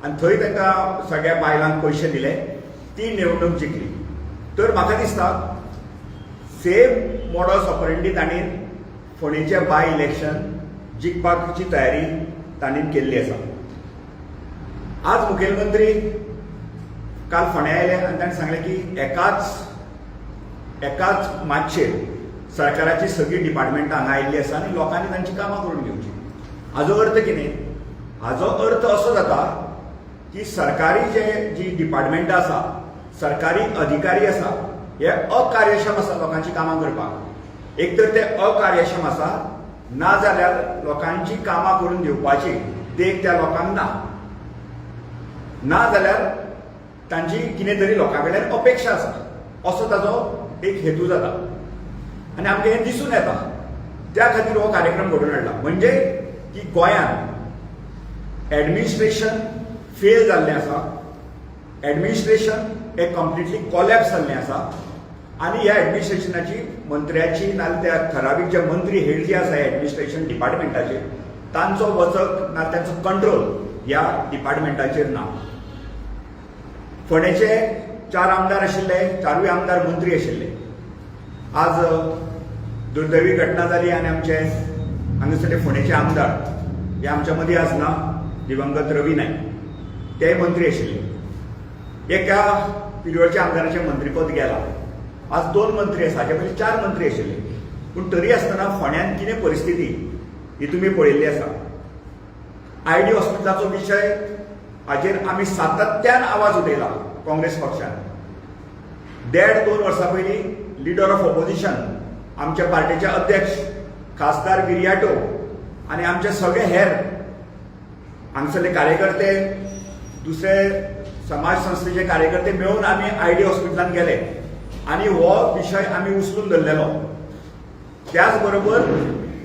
आनी थंय तांकां सगळ्या बायलांक पयशे दिले, ती निवडणूक जिखली. तर म्हाका दिसता सेम मॉडस ऑपरेंडी तांणी फोंडेचें बाय इलेक्शन जिखपाची तयारी तांणी केल्ली आसा. आज मुखेलमंत्री काल फोंड्या आयले आनी तांणी सांगलें की एकाच एकाच मातशेर सरकाराची सगळीं डिपार्टमेंटां हांगा आयिल्लीं आसा आनी लोकांनी तांची कामां करून घेवची. हाजो अर्थ कितें? हाजो अर्थ असो जाता की सरकारी जे जी डिपार्टमेंटां आसा, सरकारी अधिकारी आसा, हे अकार्यक्षम आसा लोकांची कामां करपाक. एक तर ते अकार्यक्षम आसा, ना जाल्यार लोकांची कामां करून घेवपाची देख त्या लोकांक ना, ना जाल्यार तांची कितें तरी लोकां कडल्यान अपेक्षा आसा, असो ताजो एक हेतू जाता आनी आमकां हें दिसून येता. त्या खातीर हो कार्यक्रम घडोवन हाडला. म्हणजे की गोंयांत एडमिनिस्ट्रेशन फेल जाल्लें आसा, एडमिनिस्ट्रेशन हें कंप्लिटली कॉलॅप्स जाल्लें आसा आनी ह्या एडमिनिस्ट्रेशनाची मंत्र्याची नाजाल्यार त्या ठरावीक जे मंत्री हेड जे आसा एडमिनिस्ट्रेशन डिपार्टमेंटाचे, तांचो वचक ना, तांचो कंट्रोल ह्या डिपार्टमेंटाचेर ना. फोंडेचे चार आमदार आशिल्ले, चारूय आमदार मंत्री आशिल्ले. आज दुर्दैवी घटना जाली आनी आमचे हांगासरले फोंडेचे आमदार हे आमच्या मदीं आज ना, दिवंगत रवी नायक, तेय मंत्री आशिल्ले. एका पिरयोडच्या आमदाराचें मंत्रीपद गेलां. आज दोन मंत्री आसा, हाचे पयलीं चार मंत्री आशिल्ले. पूण तरी आसतना फोंड्यान कितें परिस्थिती ही तुमी पळयल्ली आसा. आयडी हॉस्पिटलाचो विशय, हाजेर आमी सातत्यान आवाज उठयला काँग्रेस पक्षान. देड दोन वर्सां पयलीं लिडर ऑफ ऑपोजिशन, आमच्या पार्टीचे अध्यक्ष खासदार विरियाटो आनी आमचे सगळे हेर हांगसरले कार्यकर्ते, दुसरे समाज संस्थेचे कार्यकर्ते मेळून आमी आयडी हॉस्पिटलान गेले आनी हो विशय आमी उचलून धरलेलो. त्याच बरोबर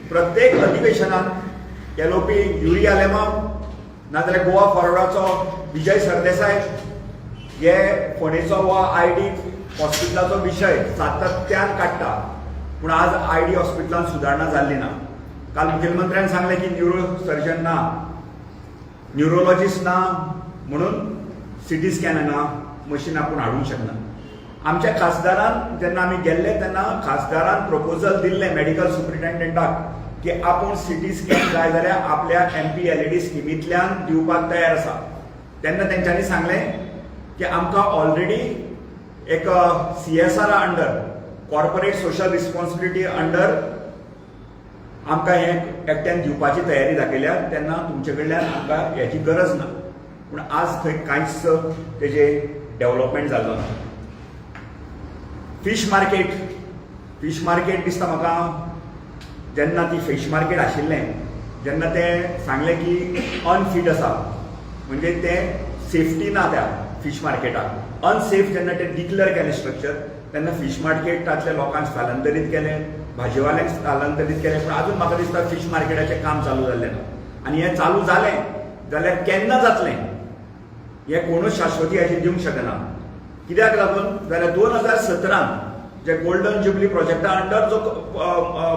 प्रत्येक अधिवेशनात एलओपी युरी आलेमाव नाजाल्यार गोवा फॉरवर्डाचो विजय सरदेसाय हे फोंडेचो हो आयडी हॉस्पिटलाचो विशय सातत्यान काडटा. पूण आज आयडी हॉस्पिटलान सुदारणा जाल्ली ना. काल मुखेलमंत्र्यान सांगलें की न्युरो सर्जन ना, न्युरोलॉजिस्ट ना, म्हणून सिटी स्कॅन हांगा मशीन आपूण हाडूंक शकना. आमच्या खासदारान, जेन्ना आमी गेल्ले तेन्ना खासदारान प्रपोजल दिल्लें मेडिकल सुप्रिटेंडंटाक की आपूण सिटी स्कॅन जाय जाल्यार आपल्या एमपीएलएडी स्किमींतल्यान दिवपाक तयार आसा. तेन्ना तेंच्यांनी सांगलें की आमकां ऑलरेडी एक CSR under, corporate social responsibility under आमकां हें एकट्यान दिवपाची तयारी दाखयल्या, तेन्ना तुमचे कडल्यान आमकां हेची गरज ना. पूण आज थंय कांयच तेजे डेव्हलपमेंट जाल्लो ना. फिश मार्केट, फिश मार्केट दिसता म्हाका, जेन्ना ती फिश मार्केट आशिल्लें जेन्ना तें सांगलें की अनफीट आसा, म्हणजे तें सेफ्टी ना त्या फिश मार्केटाक, अनसेफ जेन्ना ते डिक्लेअर केलें स्ट्रक्चर, तेन्ना फिश मार्केटांतल्या लोकांक स्थलांतरीत केलें, भाजीवाल्यांक स्थलांतरीत केलें. पूण अजून म्हाका दिसता फिश मार्केटाचें काम चालू जाल्लें ना आनी हें चालू जालें जाल्यार केन्ना जातलें हें कोणूच शाश्वती हाची दिवंक शकना. कित्याक लागून जाल्यार 2017त जे गोल्डन जुबली प्रोजेक्टा अंडर जो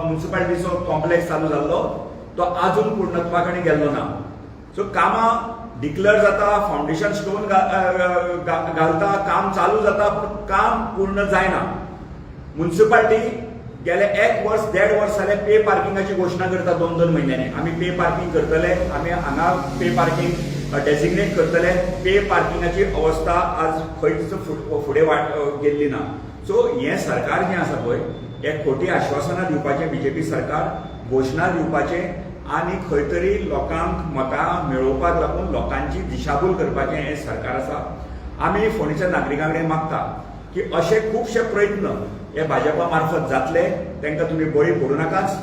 म्युन्सिपालिटीचो कॉम्प्लेक्स चालू जाल्लो, तो अजून पूर्णत्वा कडेन गेल्लो ना. सो कामां डिक्लेअर जाता, फावंडेशन स्टोन घालता, काम चालू जाता, पूण काम पूर्ण जायना. म्युन्सिपालिटी गेले एक वर्स, देड वर्स जालें पे पार्किंगाची घोशणा करता. दोन दोन म्हयन्यांनी आमी पे पार्किंग करतले, आमी हांगा पे पार्किंग डेजिग्नेट करतले. पे पार्किंगाची अवस्था आज खंयच फुडें वाट गेल्ली ना. सो हें सरकार जें आसा पळय, हें खोटी आश्वासनां दिवपाचें बीजेपी सरकार, घोशणा दिवपाचें आनी खंय तरी लोकांक मतां मेळोवपाक लागून लोकांची दिशाभूल करपाचें हें सरकार आसा. आमी फोंडेच्या नागरिकां कडेन मागता की अशे खुबशे प्रयत्न हे भाजपा मार्फत जातले, तांकां तुमी बळी पडूं नाकाच.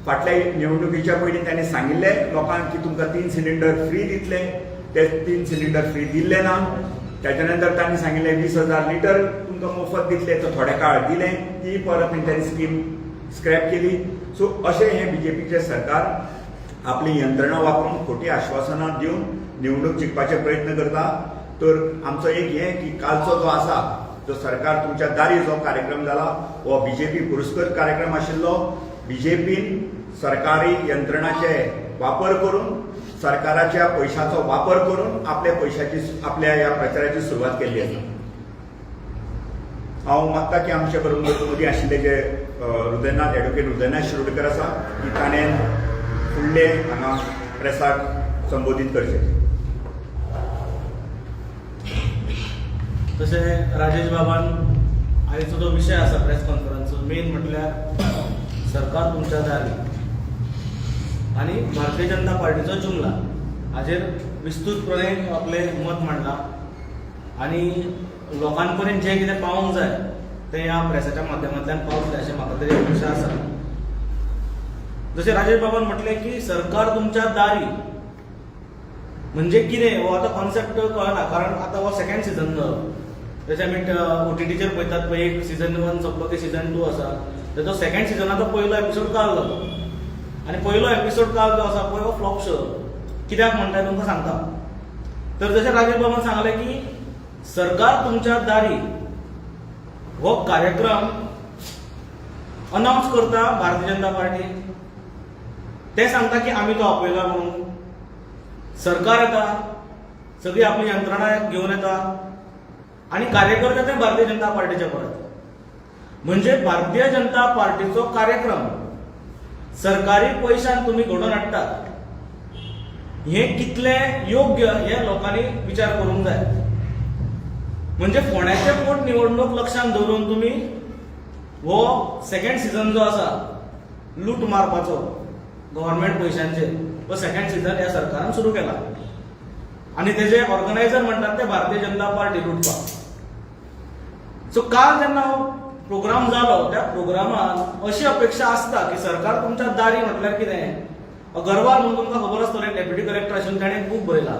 फाटल्या निवडणुकीच्या पयलीं तांणी सांगिल्लें लोकांक की तुमकां तीन सिलिंडर फ्री दितले, ते तीन सिलिंडर फ्री दिल्ले ना. त्याच्या नंतर तांणी सांगिल्लें 20,000 लिटर तुमकां मोफत दितले, तो थोड्या काळ दिलें, ती परत तांणी स्कीम स्क्रॅप केली. सो अशें हें बीजेपीचें सरकार आपली यंत्रणा वापरून खोटी आश्वासनां दिवन निवडणूक जिखपाचे प्रयत्न करता. तर आमचो एक हें की कालचो जो आसा, जो सरकार तुमच्या दारी जो कार्यक्रम जाला, हो बीजेपी पुरस्कृत कार्यक्रम आशिल्लो. बीजेपीन सरकारी यंत्रणाचे वापर करून सरकाराच्या पयशाचो वापर करून आपल्या पयशाची, आपल्या ह्या प्रचाराची सुरवात केल्ली आसा. हांव मागता की आमचे बरोबर मदीं आशिल्ले जे हृदयनाथ, एडवोकेट हृदयनाथ शिरोडकर आसा की ताणें फुडले हांगा प्रेसाक संबोधीत करचें. तशें राजेश बाबान आयचो जो विशय आसा प्रेस कॉन्फरन्सचो, मेन म्हटल्यार सरकार तुमच्या दारी आनी भारतीय जनता पार्टीचो जुमला हाजेर विस्तृतपणे आपलें मत मांडलां आनी लोकां पर्यंत जें कितें पावोंक जाय तें ह्या प्रेसाच्या माध्यमांतल्यान पावतलें अशें म्हाका तरी अपेक्षा आसा. जशें राजेश बाबान म्हटलें की सरकार तुमच्या दारी म्हणजे कितें, हो आतां कॉन्सेप्ट कळना, कारण आतां हो सेकंड सिजन जालो. जशें आमी ओटीटीचेर पळयतात पळय, एक सिजन वन सोंपलो की सिजन टू आसा. तेजो सेकंड सिजनाचो पयलो एपिसोड काल जालो आनी पयलो एपिसोड काल जो आसा पळय, हो फ्लॉप शो जालो. कित्याक म्हणटा, तुमकां सांगता. तर जशें राजेश बाबान सांगलें की सरकार तुमच्या दारी हो कार्यक्रम अनावन्स करता भारतीय जनता पार्टी. ते सांगता की आमी तो आपयला म्हणून. सरकार येता, सगळी आपली यंत्रणा घेवन येता आनी कार्यकर्ते ते भारतीय जनता पार्टीचे परत. म्हणजे भारतीय जनता पार्टीचो कार्यक्रम सरकारी पयशान तुमी घडोवन हाडटात, हें कितलें योग्य हें लोकांनी विचार करूंक जाय. म्हणजे फोंड्याचे पोट निवडणूक लक्षांत दवरून तुमी हो सेकंड सिजन जो आसा लूट मारपाचो गव्हर्मेंट पयशांचेर, हो सेकंड सिजन ह्या सरकारान सुरू केला आनी तेजे ऑर्गनायझर म्हणटात ते भारतीय जनता पार्टी लुटपाक. सो काल जेन्ना हो प्रोग्राम जालो, त्या प्रोग्रामान अशी अपेक्षा आसता की सरकार तुमच्या दारी म्हटल्यार कितें, अगरवाल म्हणून तुमकां खबर आसतलें, डेप्युटी कलेक्टर आशिल्ले, ताणें एक बूक बरयला.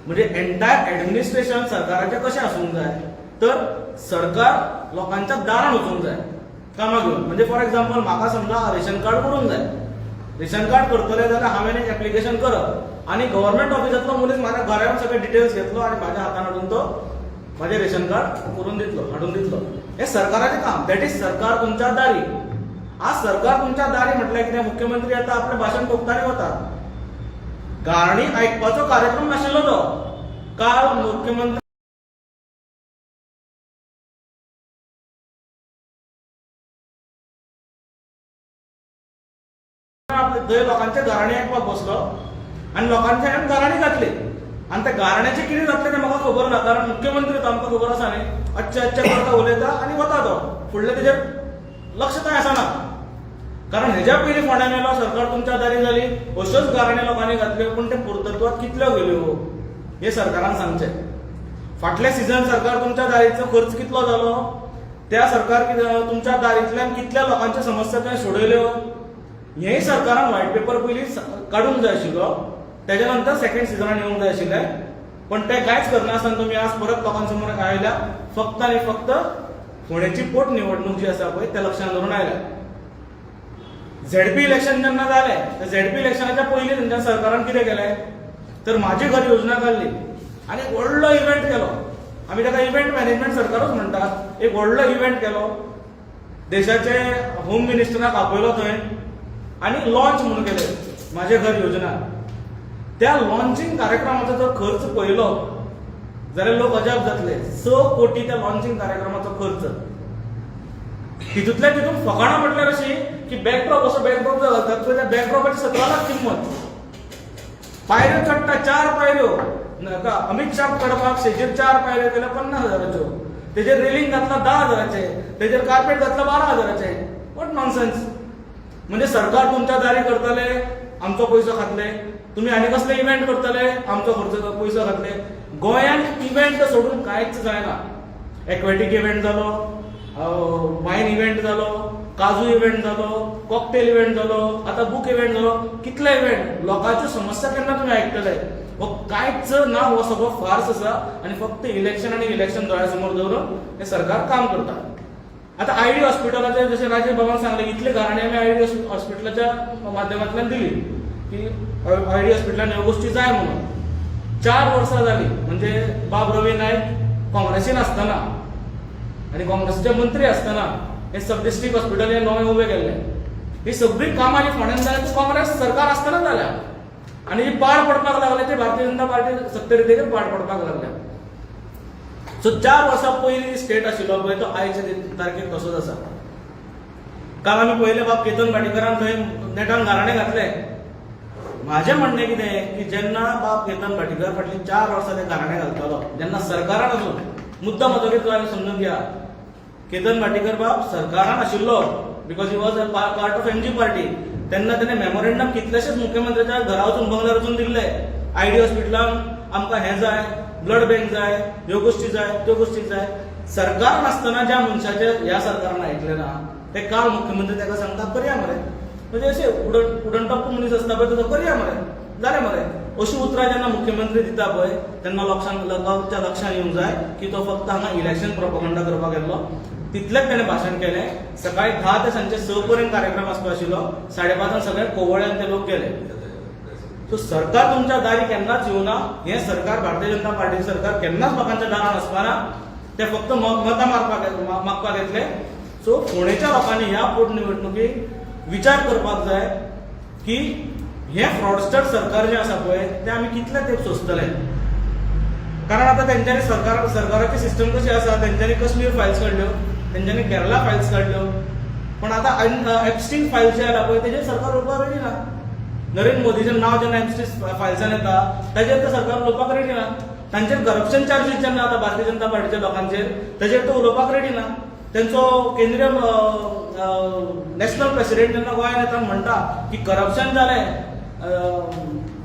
म्हणजे एंटायर एडमिनिस्ट्रेशन सरकाराचें कशें आसूंक जाय, तर सरकार लोकांच्या दारान वचूंक जाय कामां घेवन. म्हणजे फॉर एक्झाम्पल, म्हाका समजा रेशन कार्ड करूंक जाय. रेशन कार्ड करतले जाल्यार हांवें एक एप्लिकेशन करप आनी गव्हर्मेंट ऑफिसांतलो मनीस म्हाज्या घरा येवन सगळे डिटेल्स घेतलो आनी म्हाज्या हातान हाडून तो म्हाजें रेशन कार्ड करून दितलो, हाडून दितलो. हें सरकाराचें काम. That is सरकार तुमच्या दारी. आज सरकार तुमच्या दारी म्हटल्यार कितें? मुख्यमंत्री येता, आपलें भाशण ठोकता आनी वता. गाणी आयकपाचो कार्यक्रम नाशिल्लो तो काल. मुख्यमंत्री आपले थंय लोकांचे गाराणी आयकपाक बसलो आनी लोकांचे हांवें गाराणी घातली आनी त्या गाराण्याचें कितें जातलें तें म्हाका खबर ना, कारण मुख्यमंत्री तो आमकां खबर आसा न्ही, अच्छे अच्छे करता, उलयता आनी वता तो. फुडलें तेजेर लक्ष थंय आसना, कारण हेज्या पयलीं फोंड्यान येयलो, सरकार तुमच्या दारी जाली, अश्योच गाराणी लोकांनी घातल्यो, पूण ते पुर्तत्वात कितल्यो गेल्यो हें सरकारान सांगचें. फाटले सिजन सरकार तुमच्या दारीचो खर्च कितलो जालो, त्या सरकार तुमच्या दारींतल्यान कितल्या लोकांच्यो समस्या तुवें सोडयल्यो, हेंय सरकारान व्हायट पेपर पयलीं काडूंक जाय आशिल्लो. तेच्या नंतर सेकंड सिजनान येवंक जाय आशिल्लें, पण ते कांयच करनासतना तुमी आज परत लोकां समोर आयल्या. फक्त आनी फक्त फोंडेची पोट निवडणूक जी आसा पळय, ते लक्षांत धरून आयल्या. झेडपी इलेक्शन जेन्ना जालें, तर झेडपी इलेक्शनाच्या पयलीं तेंच्या सरकारान कितें केलें, तर माझी घर योजना काडली आनी एक व्हडलो इव्हेंट केलो. आमी ताका इव्हेंट मॅनेजमेंट सरकारूच म्हणटात. एक व्हडलो इव्हेंट केलो, देशाचे होम मिनिस्टराक आपयलो थंय आनी लॉन्च म्हणून केलें माझे घर योजना. त्या लॉन्चिंग कार्यक्रमाचो जर खर्च पळयलो जाल्यार लोक अजाप जातले. 6 कोटी त्या लॉन्चिंग कार्यक्रमाचो खर्च. तितूंतल्या तितून फकाणां म्हटल्यार अशी की बॅकड्रॉप, असो बॅकड्रॉप जो घालतात पळय, त्या बॅकड्रॉपाची 17 लाख किंमत. पायऱ्यो चडटा, चार पायऱ्यो नाका, अमित शाह चडपाक स्टेजीर चार पायऱ्यो केल्या 50 हजाराच्यो, तेजेर रेलिंग घातला 10 हजाराचे, तेजेर कार्पेट घातला 12 हजाराचे. What nonsense! म्हणजे सरकार तुमच्या दारी करतले, आमचो पयसो खातले तुम्ही, आनी कसले इव्हेंट करतले, आमचो खर्च पयसो खातले. गोंयांत इव्हेंट सोडून कांयच जायना. एक्वेटीक इव्हेंट जालो, वायन इव्हेंट जालो, काजू इव्हेंट जालो, कॉकटेल इव्हेंट जालो, आतां बूक इव्हेंट जालो. कितले इव्हेंट! लोकांच्यो समस्या केन्ना तुमी आयकतले? हो कांयच ना, हो सगळो फार्स आसा आनी फक्त इलेक्शन आनी इलेक्शन दोळ्या समोर दवरून हे सरकार काम करता. आता आयडी हॉस्पिटलाचे जशें राजेश बाबान सांगलें, इतले गाराणी आमी आयडी हॉस्पिटलाच्या माध्यमांतल्यान दिली की आयडी हॉस्पिटलान ह्यो गोश्टी जाय म्हणून. 4 वर्सां जाली, म्हणजे बाब रवी नायक काँग्रेसीन आसतना आनी काँग्रेसीचे मंत्री आसतना हे सब डिस्ट्रिक्ट हॉस्पिटल हे नवें उबें केल्लें. ही सगळीं कामां जी फोंड्यान जाल्या ती काँग्रेस सरकार आसतना जाल्या. आनी जी पाड पडपाक लागले ते भारतीय जनता पार्टी सत्तेर येतकीर पाड पडपाक लागल्या. सो 4 वर्सां पयलीं स्टेट आशिल्लो पळय, तो आयचे तारखेक तसोच आसा. काल आमी पळयलें, बाब केतन भाटीकारान थंय नेटान गाराणें घातलें. म्हाजें म्हणणें कितें की जेन्ना बाब केतन भाटीकार फाटलीं 4 वर्सां ते गाराणें घालतालो, जेन्ना सरकारान आसून, मुद्दा म्हजो कितें तो समजून घ्या, केतन भाटीकर बाब सरकारान आशिल्लो because he was a part of MG party. तेन्ना तेणे मेमोरेंडम कितलेशेच मुख्यमंत्र्याच्या घरा वचून, बंगल्यार वचून दिल्ले, आयडी हॉस्पिटलान आमकां हें जाय, ब्लड बँक जाय, ह्यो गोश्टी जाय, त्यो गोश्टी जाय. सरकार नासतना ज्या मनशाचे ह्या सरकारान आयकलें ना, ते काल मुख्यमंत्री ताका सांगता, करया मरे. म्हणजे अशें उडण उडणटप्पू मनीस आसता पळय, तसो, करया मरे, जालें मरे, अशीं उतरां जेन्ना मुख्यमंत्री दिता पळय, तेन्ना लोकांच्या लक्षांत येवंक जाय की तो फक्त हांगा इलेक्शन प्रोपोगंडा करपाक गेल्लो. तितलेंच ताणें भाशण केलें. सकाळी 10 ते सांजचे 6 पर्यंत कार्यक्रम आसपा आशिल्लो. 5:30 सगळे कोवळ्यान ते लोक गेले. सो सरकार तुमच्या दारी केन्नाच येवना. हें सरकार, भारतीय जनता पार्टीचें सरकार केन्नाच लोकांच्या दारान वचपाना. ते फक्त मतां मागपाक येतले. सो फोंडेच्या लोकांनी ह्या पोटनिवडणुकीक विचार करपाक जाय की हें फ्रॉडस्टर सरकार जें आसा पळय, तें आमी कितले तेंप सोंसतले? कारण आतां तेंच्यांनी सरकाराची सिस्टम कशी आसा, तेंच्यांनी कश्मीर फायल्स काडल्यो, तेंच्यांनी केरला फायल्स काडल्यो, पण आतां एप्स्टीन फायल्स जे आयला पळय, तेजेर सरकार उलोवपाक रेडी ना. नरेंद्र मोदीचें नांव जेन्ना एप्स्टीन फायल्सान येता, ताजेर तर सरकार उलोवपाक रेडी ना. तांचेर करप्शन चार्जीस जेन्ना आतां भारतीय जनता पार्टीच्या लोकांचेर, ताजेर तो उलोवपाक रेडी ना. तेंचो केंद्रीय नॅशनल प्रेसिडेंट जेन्ना गोंयांत येता, म्हणटा की करप्शन जालें,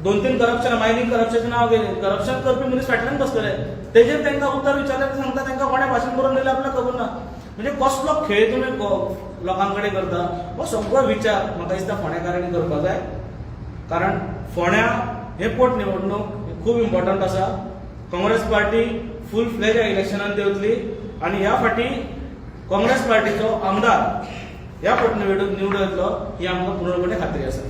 दोन तीन करप्शन, मायनींग करप्शनाचें नांव घेतलें, करप्शन करपी मनीस फाटल्यान बसतले, तेजेर तांकां उत्तर विचारलें, ते सांगता तांकां कोणें भाशण बरोवन दिलें आपल्याक खबर ना. म्हणजे कसलो खेळ तुमी लोकां कडेन करता, हो सगळो विचार म्हाका दिसता फोंडेकारांनी करपाक जाय. कारण फोंड्या हे पोटनिवडणूक खूब इम्पॉर्टंट आसा. काँग्रेस पार्टी फूल फ्लेज इलेक्शनान देंवतली आनी ह्या फाटी काँग्रेस पार्टीचो आमदार ह्या पोटनिवडणूक निवडून येतलो ही आमकां पूर्णपणे खात्री आसा.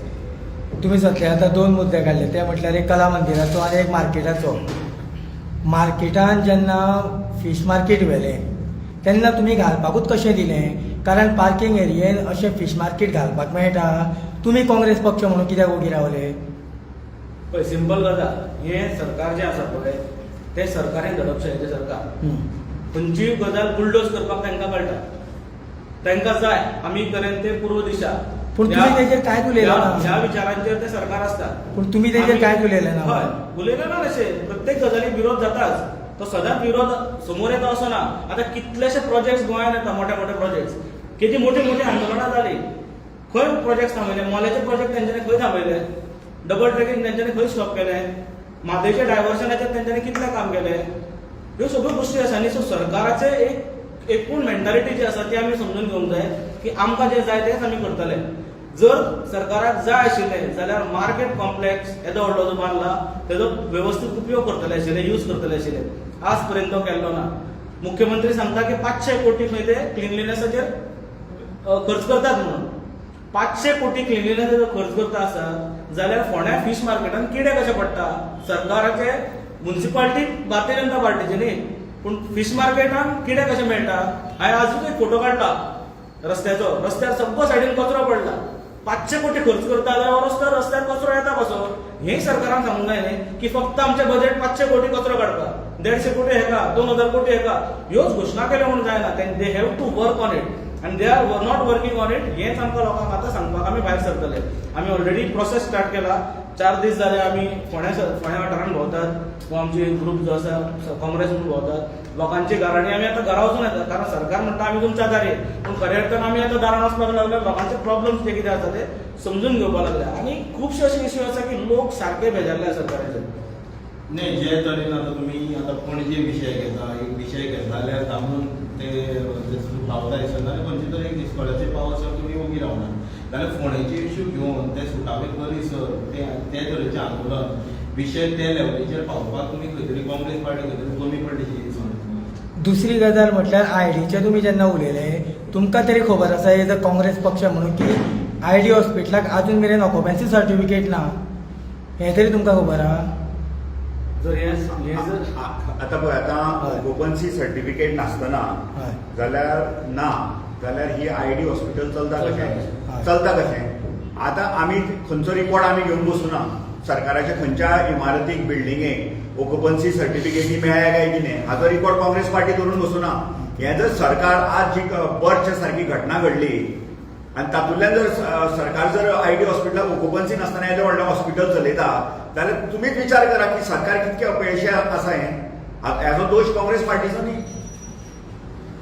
तुम्ही सगळे आतां दोन मुद्दे काडले, ते म्हटल्यार एक कला मंदिराचो आनी एक मार्केटाचो. मार्केटान जेन्ना फीश मार्केट व्हेलें तेन्ना तुमी घालपाकूच कशें दिलें? कारण पार्किंग एरियेन अशें फीश मार्केट घालपाक मेळटा? तुमी काँग्रेस पक्ष म्हणून कित्याक ओगी रावले? पळय, सिंपल गजाल, हें सरकार जें आसा पळय, तें सरकार हें दडपशाहीचें सरकार. खंयचीय गजाल बुलडोज करपाक तांकां कळटा. तांकां जाय आमी करेन ते पूर्व दिशा. पूण तुमी तेजेर कांयच उलयले ना. ह्या विचारांचेर ते सरकार आसता. पूण तुमी तेजेर कांयच उलयले ना. हय, उलयले ना. तशें प्रत्येक गजालीक विरोध जाताच. तो सदांच विरोध समोर येता असो ना. आतां कितलेशे प्रोजेक्ट गोंयांत येता, मोठे मोठे प्रोजेक्ट, किती मोठी मोठी आंदोलनां जाली, खंय प्रोजेक्ट थांबयले? मोल्याचे प्रोजेक्ट तेंच्यांनी खंय थांबयले? डबल ट्रेकिंग तेंच्यांनी खंय स्टॉप केलें? म्हादयच्या डायवर्सनाचेर तेंच्यांनी कितलें काम केलें? ह्यो सगळ्यो गोश्टी आसा न्ही. सो सरकाराचे एक एकूण मेंटालिटी जी आसा ती आमी समजून घेवंक जाय की आमकां जें जाय तेंच आमी करतले. जर सरकाराक जाय आशिल्लें जाल्यार मार्केट कॉम्प्लेक्स येदो व्हडलो जो बांदला, तेजो वेवस्थीत उपयोग करतले आशिल्ले, यूज करतले आशिल्ले. आज पर्यंत तो केल्लो ना. मुख्यमंत्री सांगता की 500 कोटी खंय ते क्लिनलिनेसाचेर खर्च करतात म्हणून. 500 कोटी क्लिनलिनेसाचेर खर्च करता आसत जाल्यार फोंड्या फीश मार्केटान किडे कशे पडटा? सरकाराचे मुन्सिपालिटी भारतीय जनता पार्टीचे न्ही, पूण फीश मार्केटान किडे कशे मेळटा? हांवें आजूच एक फोटो काडला रस्त्याचो. रस्त्यार सगळो सायडीन कचरो पडला. 500 कोटी खर्च करता जाल्यार हो रस्त्यार कचरो येता कसो, हें सरकारान सांगूंक जाय न्ही की फक्त आमचें बजेट 500 कोटी कचरो काडपाक, 150 कोटी हेका, 2000 कोटी हेका. ह्योच घोशणा केल्यो म्हणून जायना. They have to work on it आनी they are not working on it. हेंच आमकां लोकांक आतां सांगपाक आमी भायर सरतले. आमी ऑलरेडी प्रोसेस स्टार्ट केला. 4 दीस जाले आमी फोंड्या फोंड्या वाठारांत भोंवतात. हो आमचे ग्रूप जो आसा, काँग्रेस म्हणून भोंवतात. लोकांची घरांनी आमी आतां घरा वचून येतात. कारण सरकार म्हणटा आमी तुमच्या दारी, पूण खऱ्या अर्थान आमी आतां दारान वचपाक लागले, लोकांचे प्रॉब्लम्स जे कितें आसा ते समजून घेवपाक लागले आनी खुबशे अशे इश्यू आसा की लोक सारके बेजारले आसा सरकाराचेर. नाही, जे तरेन आतां तुमी आतां पणजे विशय घेता, एक विशय घेतला जाल्यार दामून ते पावता दिसना आनी खंयचे तरी एक दिसपड्याचेर पावसर तुमी ओगी रावना. जाल्यार फोंडेचे इश्यू घेवन ते सुटावे करीसर ते ते तरेचें आंदोलन विशय ते लेवलीचेर पावोवपाक तुमी खंय तरी काँग्रेस पार्टी खंय तरी कमी पडली दिसना? दुसरी गजाल म्हटल्यार आयडीचे तुमी जेन्ना उलयले, तुमकां तरी खबर आसा एज अ काँग्रेस पक्ष म्हणून की आयडी हॉस्पिटलाक अजून मेरेन ऑक्युपन्सी सर्टिफिकेट ना, हें तरी तुमकां खबर आहा? जर हे हे जर आतां पळय, आतां ऑक्युपन्सी सर्टिफिकेट नासतना जाल्यार, ना जाल्यार ही आयडी हॉस्पिटल चलता कशें? चलता कशें? आतां आमी खंयचो रिपोर्ट आमी घेवन बसूना. सरकाराच्या खंयच्या इमारतीक, बिल्डिंगेक ओकुपन्सी सर्टिफिकेटी मेळ्ळ्या काय कितें हाचो रिकॉर्ड काँग्रेस पार्टी धरून बसूना. हें जर सरकार आज जी बर्च सारकी घटना घडली आनी तातूंतल्यान जर सरकार जर आयडी हॉस्पिटलाक ओकुपन्सी नासतना येदें व्हडलें हॉस्पिटल चलयता जाल्यार तुमीच विचार करा की सरकार कितकें अपयशी आसा. हें हेजो दोश काँग्रेस पार्टीचो न्ही.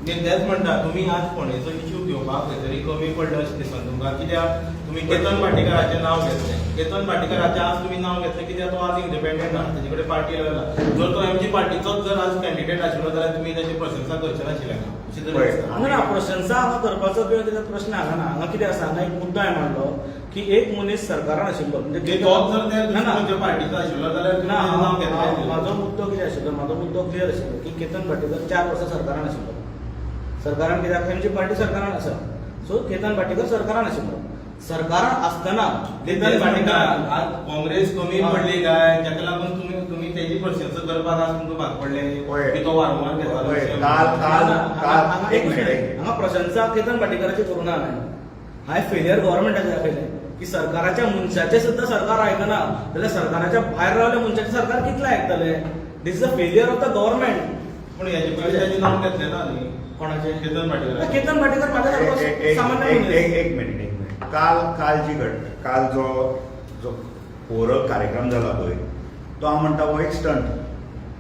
न्ही, तेच म्हणटा, तुमी आज फोंडेचो इश्यू घेवपाक खंय तरी कमी पडले अशें दिसना तुमकां? कित्याक तुमी केतन भाटीकाराचें नांव घेतलें. केतन भाटीकाराचें आज तुमी नांव घेतलें कित्याक तो आज इंडिपेंडंट आहा, तेजे कडेन पार्टी ना. जर तो एमजी पार्टीचोच जर आज कॅन्डिडेट आशिल्लो जाल्यार तुमी ताची प्रशंसा करचे नाशिल्ले अशें तरी पळय. दिसता. हांगा ना, प्रशंसा हांगा करपाचो किंवा तेजो प्रश्न हांगा ना. हांगा कितें आसा, हांगा एक मुद्दो हांवें मांडलो की एक मनीस सरकारान आशिल्लो म्हणजे म्हणजे तोच जर त्या ना, ना. खंयच्या पार्टीचो आशिल्लो जाल्यार तुमी ना, तेजें नांव घेतलें आशिल्लें. म्हाजो मुद्दो कितें आशिल्लो, म्हाजो मुद्दो क्लियर आशिल्लो की केतन भाटीकर 4 वर्सां सरकारान आशिल्लो. सरकारान कित्याक एमजी पार्टी सरकारान आसा, सो केतन भाटीकर सरकारान आशिल्लो. सरकारान आसतना केतन तेच म्हणटा, भाटीकर आज काँग्रेस कमी पडली काय ताका लागून तुमी तेजी प्रशंसा करपाक आज तुमकां भाग पडले पळय. की तो वारंवार घेतालो पळय, अशें. काल काल हांगा काल एक एकूच मिनिट, एक मिनिट. मिनिट. हांगा प्रशंसा केतन भाटीकाराची करूं ना हांवें. हांवें फेलियर गव्हर्मेंटाचें दाखयलें की सरकाराच्या मनशाचें सुद्दां सरकार आयकना जाल्यार सरकाराच्या भायर रावल्या मनशाचें सरकार कितलें आयकतलें? This is a failure of the government. पूण हेजे पयलीं ताजें नांव घेतलें ना न्ही. कोणाचें? केतन भाटीकाराचें. केतन भाटीकर म्हाज्या एक- सारको एक- सामान्य एक मनीस. एक एक मिनिट, एक मिनिट. काल काल जी घट काल जो जो कोरक कार्यक्रम जाला पळय तो हांव म्हणटा हो एक स्टंट.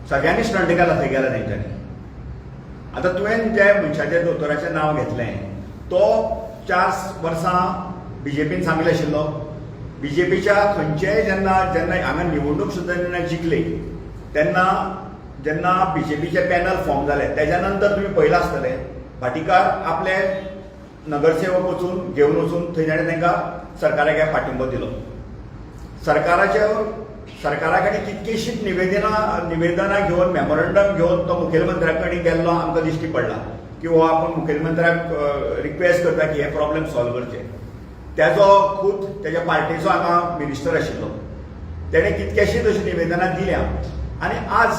सगळ्यांनी स्टंट केला थंय गेला तेंच्यांनी. आतां तुवें जे मनशाचें, दोतोराचें नांव घेतलें, तो 4 वर्सां बीजेपीन सामील आशिल्लो. बीजेपीच्या खंयचेय जेन्ना जेन्ना हांगा निवडणूक सुद्दां जेन्ना जिखली तेन्ना जेन्ना बीजेपीचें पॅनल फॉर्म जालें तेज्या नंतर तुमी पळयलां आसतलें, भाटीकार आपले नगरसेवक वचून घेवन वचून थंय ताणें तांकां सरकाराक पाठिंबो दिलो. सरकारा कडेन कितकीशींच निवेदनां घेवन, मेमोरंडम घेवन तो मुखेलमंत्र्या कडेन गेल्लो आमकां दिश्टी पडला की हो आपूण मुखेलमंत्र्याक रिक्वेस्ट करता की हे प्रॉब्लेम सॉल्व करचे. त्याजो खूद तेज्या पार्टीचो हांगा मिनिस्टर आशिल्लो, तेणें कितकेशींच अशीं निवेदनां दिल्या आनी आज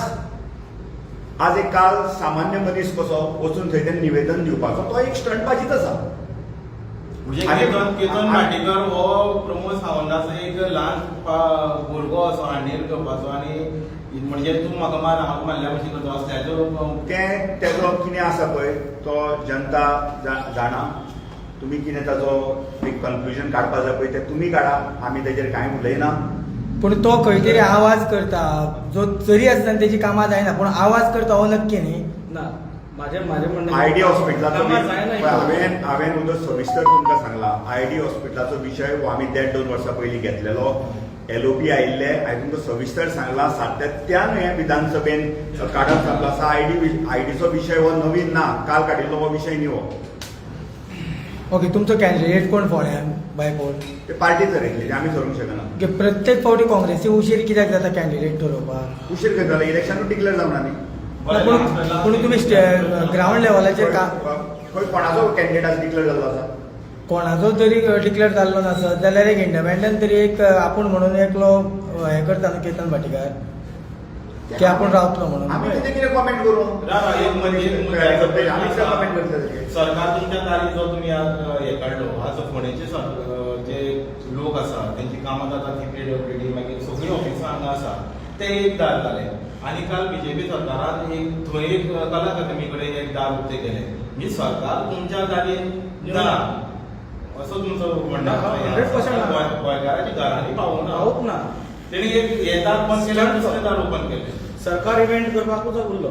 आज एक काल सामान्य मनीस कसो वचून थंय तें निवेदन दिवपाचो तो एक स्टंटबाजीच आसा. म्हणजे केतन भाटीकर हो प्रमोद सावंताचो एक ल्हान भुरगो असो हांडीर घेवपाचो आनी म्हणजे तूं म्हाका मार, हांव मारल्या भशेन करता असल्याचो. तें तेजो कितें आसा पळय तो जनता जाणा. तुमी कितें ताजो एक कन्क्लुजन काडपा जाय पळय तें तुमी काडा, आमी तेजेर कांय उलयना. पूण तो खंय तरी आवाज करता जो जरी आसतना तेजी कामां जायना पूण आवाज करता हो नक्की न्ही. ना, म्हाजें म्हणणें आयडी हॉस्पिटलाचो कामां जायना. हांवें उदक सविस्तर तुमकां सांगला. आयडी हॉस्पिटलाचो विशय हो आमी देड दोन वर्सां पयलीं घेतलेलो. एलओपी आयिल्ले, हांवें तुमकां सविस्तर सांगला. सातत्यान हें विधानसभेन काडप जाल्लो आसा. आयडीचो विशय हो नवीन ना, काल काडिल्लो हो विशय न्ही हो. ओके, तुमचो कॅन्डिडेट कोण फोंड्यान बायपोल? ते पार्टी थरयतली, ते आमी थारोवंक शकना. ओके, प्रत्येक फावटी काँग्रेसी उशीर कित्याक जाता कॅन्डिडेट ठरोवपाक? उशीर करताले, इलेक्शनूच डिक्लेअर जावना न्ही. पूण पूण तुमी ग्रावंड लेवलाचेर का खंय कोणाचो कॅन्डिडेट आज डिक्लेअर जाल्लो आसा? कोणाचो तरी डिक्लेअर जाल्लो नासत जाल्यार एक इंडिपेंडंट तरी एक आपूण म्हणून एकलो हें करता न्हू केतन भाटीकार की आपूण रावतलो म्हणून. आमी तेजेर कितें कॉमेंट करूं? राव, एक म्हणजे आमी कितें कॉमेंट करतले तेजेर? सरकार तुमच्या दारी जो तुमी आज हे काडलो, आज फोंडेचे जे लोक आसा तेंची कामां जाता ती पीडब्ल्यूडी मागीर सगळीं ऑफिसां हांगा आसा ते एक दार जालें आनी काल बीजेपी सरकारान एक थंय एक कला अकादमी कडेन एक दार उक्तें केलें. म्हणजे सरकार तुमच्या दारी ना असो तुमचो म्हणणं आसा. 100% ना. गोंयकाराच्या घरांनी पावूंक ना. पावूंक ना. तेणी एक हे दार बंद केलें आनी दुसरें दार ओपन केलें. सरकार इव्हेंट करपाकूच उरलो.